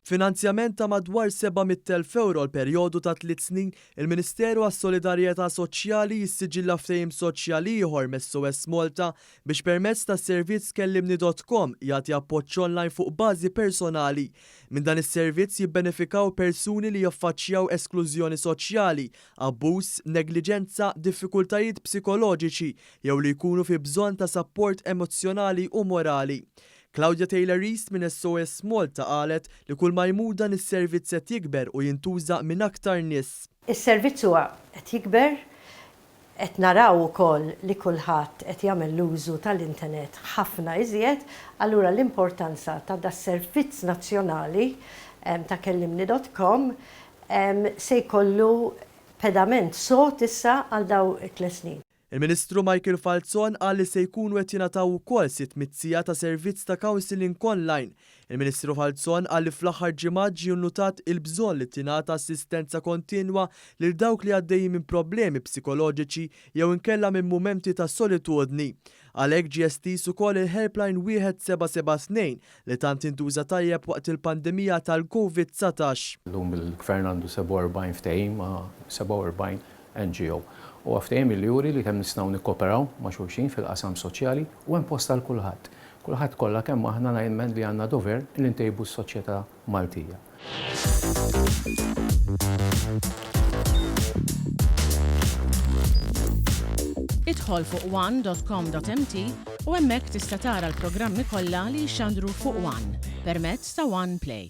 B'finanzjament ta' madwar 700,000 ewro għal perjodu ta' tliet snin, il-Ministeru għas-Solidarjetà Soċjali jissiġilla ftehim soċjali ieħor m'SOS Malta biex permezz tas-servizz kellimni dot com jagħti appoġġ online fuq bażi personali. Minn dan is-servizz jibbenefikaw persuni li jaffaċċjaw esklużjoni soċjali, abbuż, negliġenza, diffikultajiet psikoloġiċi jew li jkunu fi bżonn ta' sapport emozzjonali u morali. Claudia Taylor East minn SOS Malta qalet li kull ma jmur dan is-servizz qed jikber u jintuża minn aktar nies. Is-servizz huwa qed jikber, qed naraw ukoll li kulħadd qed jagħmel l-użu tal-internet ħafna iżjed, allura l-importanza ta' das-servizz nazzjonali ta' kellimni dot com se jkollu pedament sod issa għal dawn it-tliet snin. Il-Ministru Michael Falzon qal li se jkunu qed jingħataw ukoll 600 siegħa ta' servizz ta' counselling online. Il-Ministru Falzon qal li fl-aħħar ġimgħat ġie nnutat il-bżonn li tingħata assistenza kontinwa lil dawk li għaddejjin minn problemi psikoloġiċi jew inkella minn mumemti ta' solitudni. Għalhekk ġie estiż ukoll il-helpline 1772 li tant intuża tajjeb waqt il-pandemija tal-Covid 19. Illum il-Gvern għandu 47 ftehim ma' 47 NGO. Huwa ftehim li juri li kemm nistgħu nikkoperaw ma' xulxin fil-qasam soċjali u hemm post għal kulħadd. Kulħadd kollha kemm aħna nemmen li għandna dover li ntejbu s-soċjetà Maltija. Idħol fuq one dot com dot mt u hemmhekk tista' tara l-programmi kollha li jixxandru fuq one permezz ta' One Play.